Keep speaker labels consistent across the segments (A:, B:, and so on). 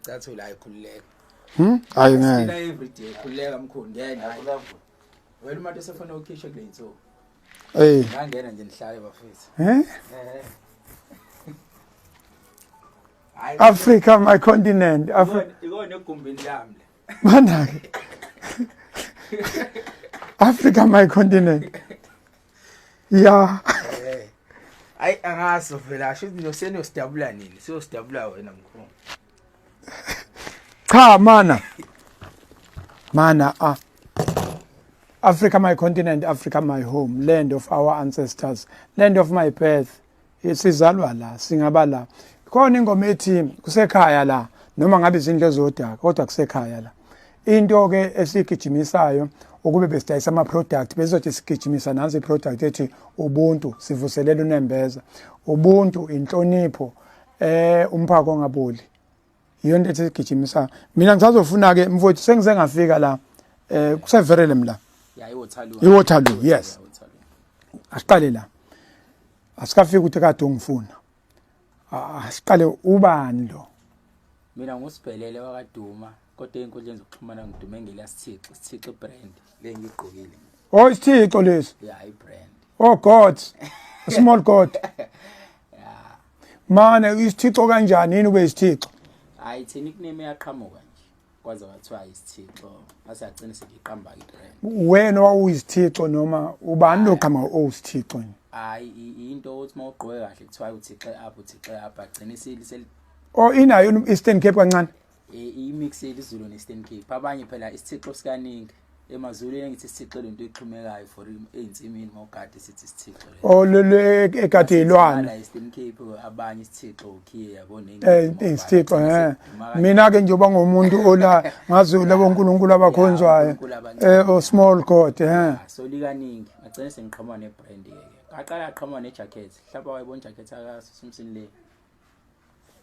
A: Icathulo, hayi, khululeka.
B: Hayi, ngeke.
A: Sila every day, khululeka mkhulu, ngena, hayi. Wena umuntu esefuna ukukhishwa kule nsuku. Ngangena nje nihlale, bafethu.
B: Eh?
A: Eh. Hayi.
B: Africa my continent. Africa.
A: Ikona egumbini lami le.
B: Mana ke. Africa my continent. Yeah.
A: Eh. Hayi, angaso vela, asho ukuthi noseniyosидabula nini? Siyosidabula wena, mkhulu.
B: Cha, mana. Mana ah. Africa my continent, Africa my home, land of our ancestors, land of my birth. Sizalwa la, singaba la. Khona ingoma ethi kusekhaya la, noma ngabe izindlu ezodaka, kodwa kusekhaya la. Into ke esigijimisayo ukube besidayisa ama product, bezothi sigijimisa nansi product ethi ubuntu, sivuselela unembeza. Ubuntu, inhlonipho, umphako ongaboli. Iyo nto ethi sigijimisa. Mina ngisazofuna ke, mfowethu, sengize ngafika la kuseVerelem la.
A: Ya, iWaterloo.
B: IWaterloo, yes.
A: Ya, iWaterloo.
B: Asiqale la. Asikafiki ukuthi kade ungifuna. Asiqale, ubani lo?
A: Mina ngusibhelele wakaduma, kodwa ey'nkundleni zokuxhumana ngidume ngeliyasithixo, Sithixo brand le ngiyigqokile.
B: Oh, isithixo lesi.
A: Ya, i-brand.
B: Oh God. A small God. Mane isithixo kanjani, yini ube isithixo?
A: Hayi, thina nickname iyaqhamuka nje. Kwaze kwathiwa isithixo, mase yagcina sekiqamba i-brand.
B: Wena wawuyisithixo noma ubani lo qhamuka owusithixo nje?
A: Hayi, into ukuthi uma ugqoke kahle kuthiwa uthixo up, uthixo up, agcine isili
B: Oh, inayo Eastern Cape kancane.
A: I-mix yeliZulu ne-Eastern Cape. Abanye phela isithixo sikaningi. EmaZulwini ngithi isithixo lento exhumekayo for ey'nsimini mawugade, sithi isithixo le.
B: Oh, le egade ilwane.
A: La Eastern Cape abanye isithixo ukhiye, yabo.
B: Isithixo, eh. Mina ke njengoba ngumuntu ola ngazi labo uNkulunkulu abakhonzwayo. O small God, eh.
A: So likaningi ngagcina sengiqhamuka ne-brand ke. Ngaqala qhamuka ne-jacket. Mhlawumbe wayibona jacket akasusumsini le.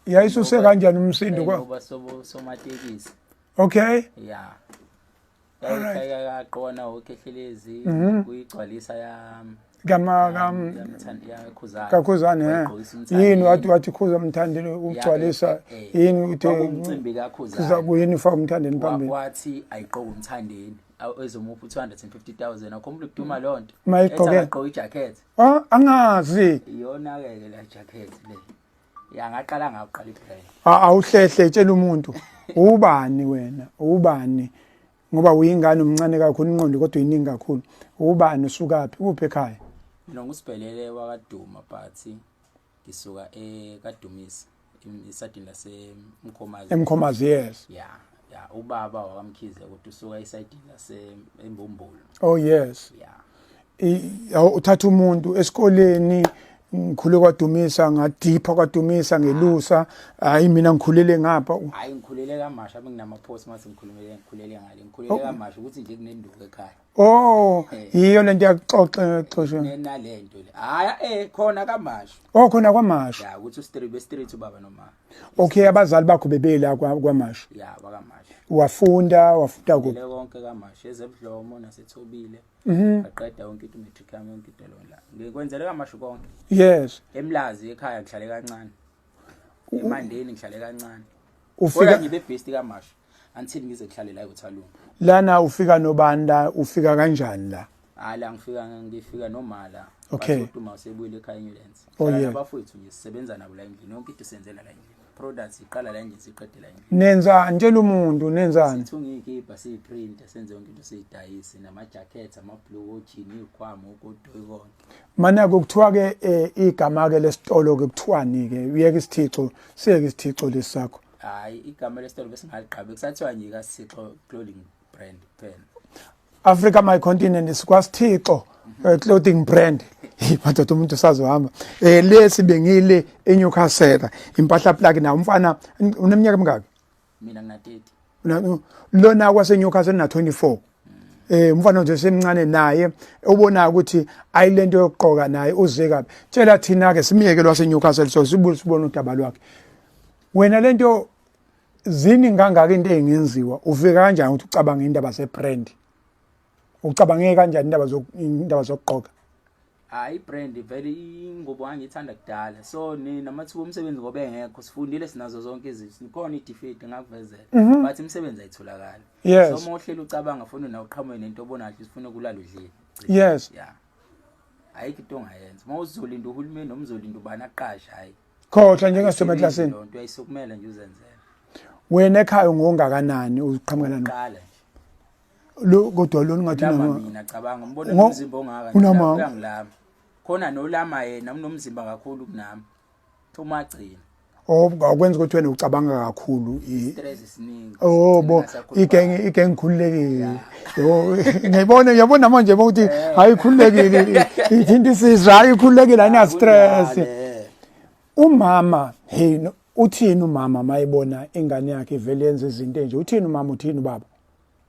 B: Yayisuse kanjani umsindo kwa?
A: Ngoba sobo somatekisi.
B: Okay.
A: Yeah. Yayikaqona ukhehlelezi kuyigcwalisa ya
B: Kama kam
A: yakhuzana.
B: Kakhuzane, eh. Yini wathi khuza umthandeni ukugcwalisa, yini uthe
A: umcimbi kakhuzana.
B: Kuza kuyini ufaka umthandeni phambili?
A: Wathi ayiqoka umthandeni ezomupha 250,000, akhumbula ukuduma lonto.
B: Mayigqoke?
A: Agqoke ijacket.
B: Oh, angazi.
A: Iyona ke ke la jacket le. Ya, ngaqala ngaqala ibrand.
B: Awuhlehle, tshela umuntu. Ubani wena? Ubani? Ngoba uyingane umncane kakhulu inqondo kodwa uyiningi kakhulu. Ubani, usukaphi? Kuphi ekhaya?
A: Mina ngusibhelele wakaduma, but ngisuka eKadumisa, esayidini lase Mkhomazi.
B: Emkhomazi, yes.
A: Ya, ubaba wakamkhize, kodwa usuka esayidini lase eMbumbulu.
B: Oh yes.
A: Ya.
B: Uthatha umuntu esikoleni, ngikhule kwadumisa, ngadipha kwadumisa, ngelusa, hayi, mina ngikhulele ngapha.
A: Hayi, ngikhulele kaMashu, abe nginamaphosi mase ngikhulumele, ngikhulele ngale, ngikhulele kaMashu, ukuthi nje kunenduku ekhaya.
B: Oh, yiyo lento yakuxoxa xoxa.
A: Nalento le, hayi, khona kaMashu.
B: Oh, khona kwaMashu.
A: Ya, ukuthi ustreet be street ubaba noma.
B: Okay, abazali bakho bebela kwaMashu.
A: Ya, bakaMashu.
B: Wafunda kuphi?
A: Le konke kaMashu, ezebudlomo nasethobile. Ngaqeda yonke into, matric yami, yonke into lona ngikwenzele kaMashu konke. Emlazi ekhaya ngihlale kancane, eMandeni ngihlale kancane.
B: Ufika
A: kodwa ngibe based kaMashu until ngize ngihlale la eWaterloo.
B: Lana ufika nobani la, ufika kanjani la?
A: Hayi, la ngifika noma la.
B: Okay.
A: Uma usebuyile ekhaya eNewlands.
B: Oh, yeah.
A: Abafowethu nje sisebenza nabo la endlini, yonke into senzela la endlini, products iqala la endlini, siqede la endlini.
B: Nenzani? Tshela umuntu, nenzani?
A: Sithunga iy'kibha, siyiprinta, senze yonke into, siyidayise, nama-jackets, ama-blue ojini, iy'khwama, ugodoyi, konke.
B: Mana kuthiwa ke igama ke lesitolo ke kuthiwani ke? Uyeke isithixo, siyeke isithixo lesakho.
A: Hhayi, igama lesitolo besingaliqabe, kusathiwa nje kaSithixo Clothing Brand kuphela.
B: Africa my continent, sikwasithixo clothing brand. Hey madoda, umuntu usazohamba. Lesi bengile eNewcastle, impahla plug na umfana uneminyaka emingaki?
A: Mina ngina-30.
B: Lona kwase Newcastle na 24. Umfana nje semncane naye ubona ukuthi ayilento yokuqoka naye uze kabi. Tshela thina ke simiyeke lwase Newcastle, so sibuye sibone udaba lwakhe. Wena lento zini kangaka into engenziwa, ufika kanjani ukuthi ucabange indaba ze brand? Ucabange kanjani indaba zokugqoka?
A: Hayi, ibrand vele ingubo ngangiyithanda kudala, so namathuba omsebenzi ngoba engekho, sifundile, sinazo zonke izinto, khona i-defeat ngakuvezela, but imisebenzi ayitholakali. So uma uhleli ucabanga, funa nawe uqhamuke nento obonayo ukuthi ufuna ukulala udlile. Yeah, ayikho into ongayenza uma uzolinda uhulumeni noma uzolinda ubani aqashe, hayi.
B: Khohlwa njengasithoma eklasini.
A: Loo nto uyayisukumela nje, uzenzele.
B: Wena ekhaya ungongakanani, uqhamuka
A: qala nje?
B: Lo kodwa lona ngathi
A: lama mina, cabanga ngibona umzimba ongaka nje, uyangilama khona nolama yena unomzimba kakhulu kunami, umagcina.
B: Oh, akwenza ukuthi wena ucabanga kakhulu.
A: Stress isiningi.
B: Oh bo, igenge igenge ikhululekile. Yebo, ngiyibona, ngiyabona manje ukuthi hayi, ikhululekile, ithinta isizwe, hayi, ikhululekile, ayina stress. Umama, hey, uthini umama mayibona ingane yakhe ivele yenza izinto enje? Uthini umama, uthini ubaba?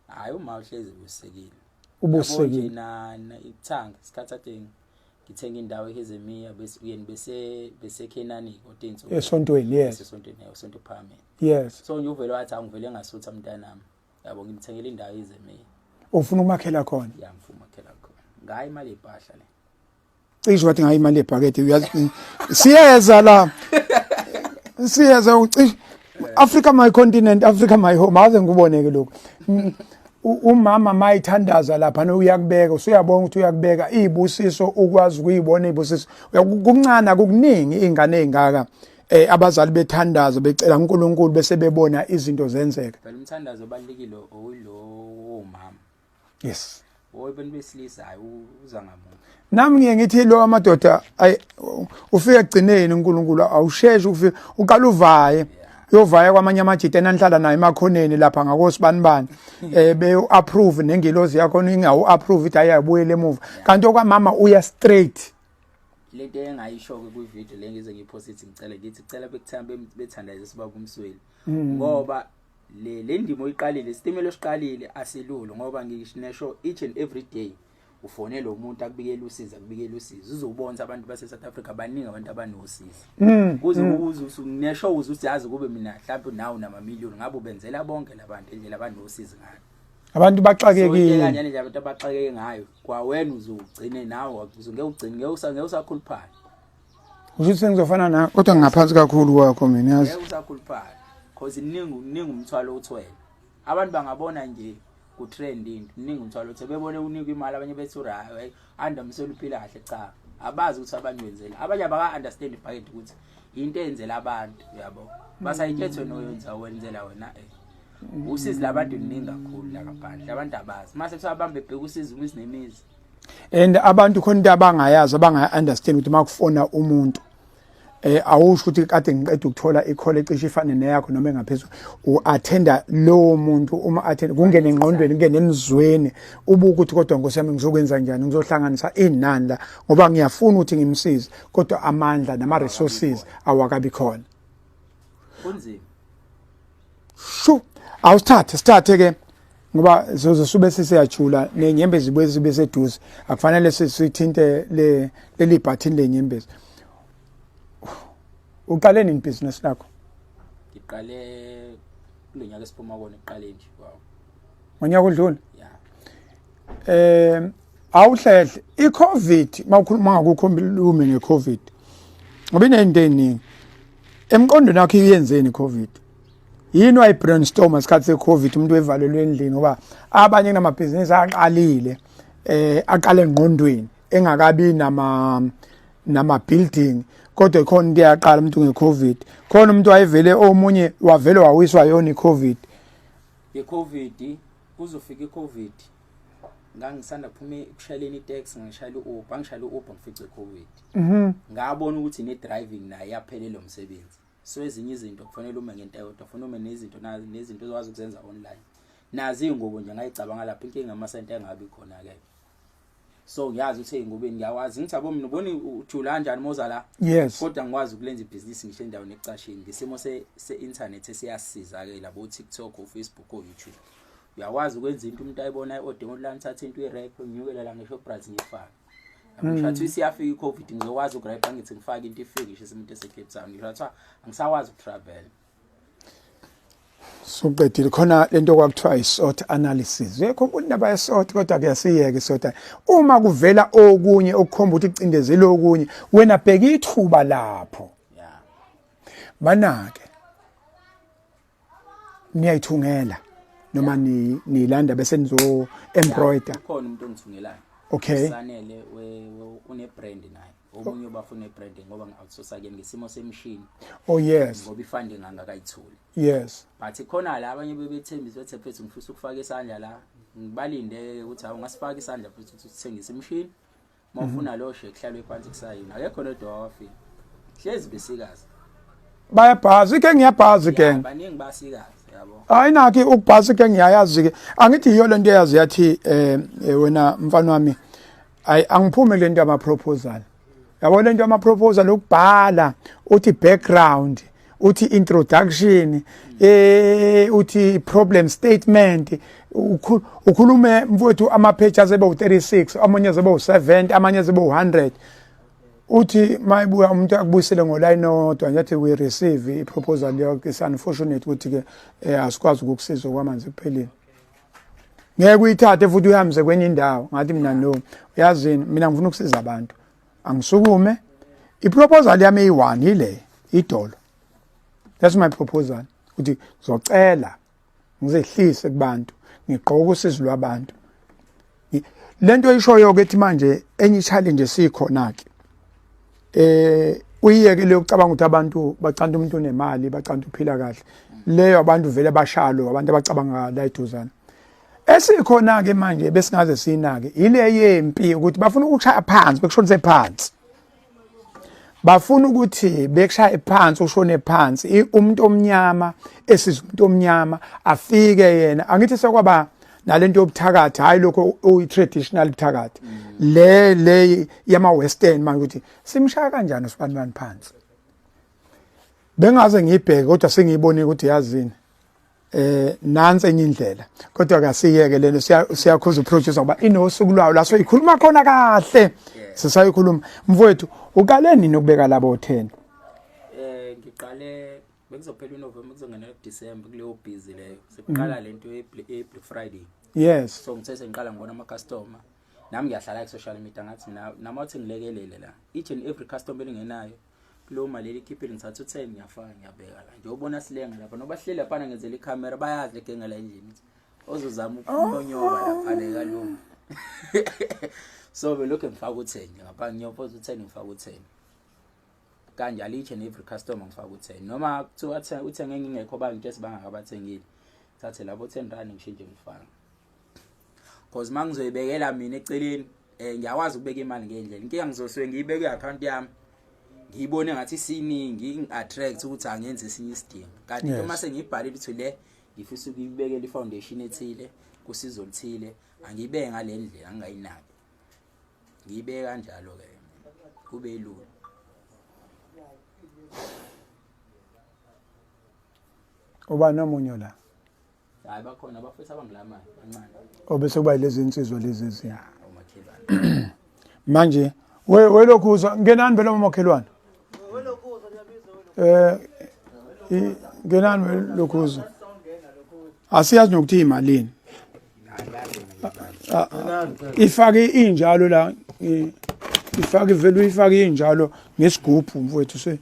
A: Hayi, uma uhlezi ubusekile.
B: Ubusekile.
A: Na ikuthanga isikhathi ade ngithenga indawo eHezemiya, bese uyeni bese Kenani kodwa insuku
B: esontweni, yes.
A: Esontweni, esonto phambili. So nje uvele wathi, angivele ngasutha mntanami, yabo, ngimthengele indawo eHezemiya.
B: Ufuna ukumakhela khona?
A: Ya, ngifuna ukumakhela khona, ngayi imali yempahla le.
B: Cishe wathi ngayo imali yebhakede, uyazi siyeza la, siyeza ucishe. Africa my continent, Africa my home, aze ngikuboneke lokho. Umama mayithandaza lapha uyakubeka, usuyabona ukuthi uyakubeka izibusiso, ukwazi ukuyibona izibusiso. Kuncane akukuningi, ingane ezingaka, abazali bethandaza becela uNkulunkulu bese bebona izinto zenzeka.
A: Phela umthandazo obalulekile oyilo womama. Wobantu besilisa, hayi, uza ngamuntu.
B: Nami ngiye ngithi lo amadoda, ay, ufika egcineni uNkulunkulu awusheshi ufika, uqala uvaye, uyovaya kwamanye amajita enanihlala nayo emakhoneni lapha ngakosibanibani, beyo approve nengilozi yakho ingawu approve, ithi ayabuyele emuva, kanti okwamama uya straight.
A: Lento engayisho ke kwi-video le ngize ngiyipost, ithi ngicela, ngithi cela bekuthanda bethandaze sibaba uMsweli, ngoba le ndima oyiqalile, isitimela osiqalile asilula, ngoba ngisho each and every day ufonele umuntu akubikele usizo, akubikele usizo, uzobona abantu base South Africa baningi abantu abanosizo, kuze ukuze usunesho uze uthi yazi kube mina mhlawumbe nawe unama million ngabe ubenzela bonke labantu indlela abanosizo ngayo.
B: Abantu
A: So
B: baxakekile.
A: Kanjani nje abantu abaxakeke ngayo, kwawena uzugcine nawe ngeke ugcine ngeke usakhuluphala.
B: Usho ukuthi sengizofana na, kodwa ngingaphansi kakhulu kwakho mina, yazi.
A: Ngeke usakhuluphala cause iningi, uningi umthwalo uthwele. Abantu bangabona nje ku-trend into, iningi umthwalo uthwele, bebone unikwa imali, abanye bethi urayi andamsela uphila kahle. Cha, abazi ukuthi abanye wenzela, abanye abaka-understand ibhakede ukuthi into eyenzela abantu, uyabo, basayitshethwe noyenza wenzela wena. Usizi labantu luningi kakhulu la ngaphandle, abantu abazi mase kuthiwa bambe bheka usizi umuzi nemizi.
B: And abantu khona into abangayazi, abangaya-understand, ukuthi makufona umuntu, awusho ukuthi kade ngiqeda ukuthola i-call ecishe ifane neyakho noma engaphezulu, u-attenda lowo muntu, uma attend kungene engqondweni, kungene emzweni, ubuka ukuthi kodwa nkosi yami ngizokwenza njani, ngizohlanganisa inani la ngoba ngiyafuna ukuthi ngimsize, kodwa amandla nama-resources awakabi khona.
A: Kunzima.
B: Shu, awusithathe, sithathe ke, ngoba zoze sube sesiyajula nenyembezi buye sibe seduze, akufanele sithinte le leli button lenyembezi. Uqale nini business lakho?
A: Ngiqale kulo nyaka esiphuma kona, ekuqaleni nje wow.
B: Ngonyaka odlule?
A: Yeah.
B: Awuhlehle iCovid, mawukhuluma ngakukhulumi ngeCovid ngoba inento eziningi emqondweni wakho, iyenzeni iCovid? Yini wayi brainstorm isikhathi seCovid, umuntu evalelwe endlini? Ngoba abanye kunamabhizinisi aqalile, aqale engqondweni engakabi nama building, kodwa ikhona into eyaqala umuntu ngeCovid, khona umuntu wayevele, omunye wavele wawiswa yona iCovid.
A: Nge-Covid, kuzofika i-Covid ngangisanda kuphuma ekushayeleni itaxi, ngishayela u-Uber, ngishayela u-Uber ngifice i-Covid. Ngabona ukuthi ne-driving nayo yaphelelwa umsebenzi, so ezinye izinto kufanele ume ngento eyodwa, kufanele ume nezinto nezinto ozokwazi ukuzenza online. Nazi iy'ngubo nje, ngayicabanga lapho inkinga amasente engabi khona-ke, so ngiyazi ukuthi ey'ngubeni ngiyakwazi, ngithi abo mina ubona ujula kanjani moza la, kodwa ngikwazi ukulenza ibhizinisi ngisho endaweni ekucasheni ngesimo se-internet esiyasisiza-ke labo TikTok, o-Facebook, o-YouTube, uyakwazi ukwenza into umuntu ayibona i-order online, thatha into i-wrap, nginyukela la ngisho-Shoprite ngiyifake. Ngisho athi isiyafika i-Covid, ngizokwazi uku-wrap-a, ngithi ngifake into ifike ngisho umuntu ese-Cape Town, ngisho athiwa angisakwazi ukutravel.
B: Suqedile khona lento kwakuthiwa i-SWOT analysis. Uyakhumbula indaba ye-SWOT kodwa ke asiyeke i-SWOT. Uma kuvela okunye okukhomba ukuthi kucindezele okunye, wena bheka ithuba lapho.
A: Yeah.
B: Banake. Niyayithungela noma ni nilanda bese nizo embroider.
A: Ukhona umuntu ongithungelayo.
B: Okay.
A: Sanele une brand naye. Omunye ubafuna ibrand ngoba ngi-outsource ke ngesimo semishini.
B: Oh yes.
A: Ngoba ifunding angakayitholi.
B: Yes.
A: But khona la abanye bebethembisa bethe mfethu ngifisa ukufaka isandla la. Ngibalinde ukuthi awu ngasifaka isandla futhi ukuthi sithengise imishini. Mawufuna lo she kuhlalwe phansi kusayini. Akekho nodwa wafika. Hlezi besikazi.
B: Bayabhaza ike ngiyabhaza
A: Yeah,
B: ke.
A: baningi basikazi yabo.
B: Hayi nakhi ukubhaza ke ngiyayazi ke. Angithi yiyo lento eyazi yathi eh wena mfana wami ayi angiphume kule nto yama proposal. Yabo lento yama proposal ukubhala uthi background uthi introduction eh uthi problem statement ukhulume mfowethu ama page azebe u36 amanye azebe u70 amanye azebe u100 uthi mayibuya umuntu akubuyisele ngoline owodwa nje athi we receive i-proposal yakho is unfortunate ukuthi ke asikwazi ukukusiza okwamanzi kuphelile ngeke uyithathe futhi uyihambise kwenye indawo ngathi mina no uyazini mina ngifuna ukusiza abantu angisukume iproposal yami eyi-one yile idolo that's my proposal ukuthi ngizocela ngizehlise kubantu ngigqoke usizi lwabantu lento oyishoyo ke ethi manje enye challenge esikhona ke eh uyiyeke leyo kucabanga ukuthi abantu bacanta umuntu onemali bacanta uphila kahle leyo abantu vele bashalo abantu abacabanga la eduzane esikhona ke manje besingaze sinake ile yempi ukuthi bafuna ukushaya phansi bekushonise phansi bafuna ukuthi bekushaye phansi ushone phansi umuntu omnyama esiza umuntu omnyama afike yena angithi sekwaba nalento yobuthakathi hayi lokho oyi traditional buthakathi le le yama western manje ukuthi simshaya kanjani usibanibani phansi bengaze ngiyibheke kodwa sengiyibonile ukuthi yazini eh nansi enye indlela kodwa kasiyeke lento siyakhuza uproducer ngoba inosuku lwayo la soyikhuluma khona kahle sisayikhuluma mfowethu uqale nini ukubeka labo 10
A: eh ngiqale bekuzophela uNovember kuzongena kuDecember kuleyo busy leyo sekuqala lento ye Black Friday
B: yes
A: so ngithe sengiqala ngibona ama customer nami ngiyahlala ku social media ngathi nami uthi ngilekelele la each and every customer elingenayo kulowo mali elikhiphile ngithatha u-10 ngiyafaka ngiyabeka la nje ubona silenga lapha noba sihleli laphana ngenzela ikhamera bayazi le genga la endlini ozozama ukunyonyoba lapha le kalungu so belokhu ngifaka u-10 ngapha ngiyophosa u-10 ngifaka u-10 kanjalo each and every customer ngifaka u-10 noma kuthiwa uthenge ngingekho bangitshesi bangakabathengile thathe labo 10 rand ngishintshe ngifaka cause mangizoyibekela mina eceleni eh ngiyakwazi ukubeka imali ngendlela inkinga ngizosuke ngiyibeke i-account yami ngiyibone ngathi isiningi ngi-attract ukuthi angenze esinye isidingo kanti uma sengiyibhalile ukuthi le ngifisa ukuyibekela i-foundation ethile kusizo oluthile angiyibeke ngale ndlela ngingayinaki ngiyibeke kanjalo-ke kube lula
B: uba nomunye la
A: Hayi bakhona abafethu abangilamayo bancane.
B: Obese kuba lezi insizwa lezi ezinye.
A: Omakhelwane.
B: Manje we welokhu uzwa ngenani phela omakhelwane. Eh ngenani welokhu uzwa. Asiyazi nokuthi imalini. Ifake injalo la ifake vele uyifake injalo ngesigubhu mfowethu se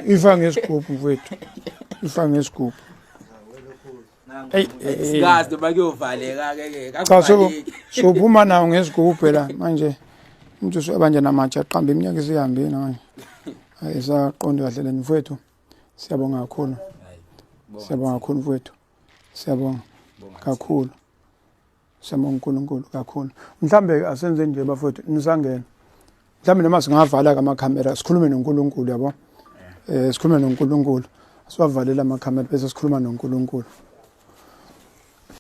B: ifa ngesigubhu mfowethu ifa ngesigubhu
A: Hey, sikazi noma kuyovaleka ke ke
B: cha so sophuma nawo ngesigubhu phela manje umuntu usebanje namatshe aqamba iminyaka isihambile manje ayisaqondi kahle le mfowethu siyabonga kakhulu siyabonga kakhulu mfowethu siyabonga kakhulu Siyabonga uNkulunkulu kakhulu. Mhlambe asenze nje bafowethu nisangena. Mhlambe noma singavala amakhamera sikhulume noNkulunkulu yabo. Eh sikhulume noNkulunkulu. Siwavalela amakhamera bese sikhuluma noNkulunkulu.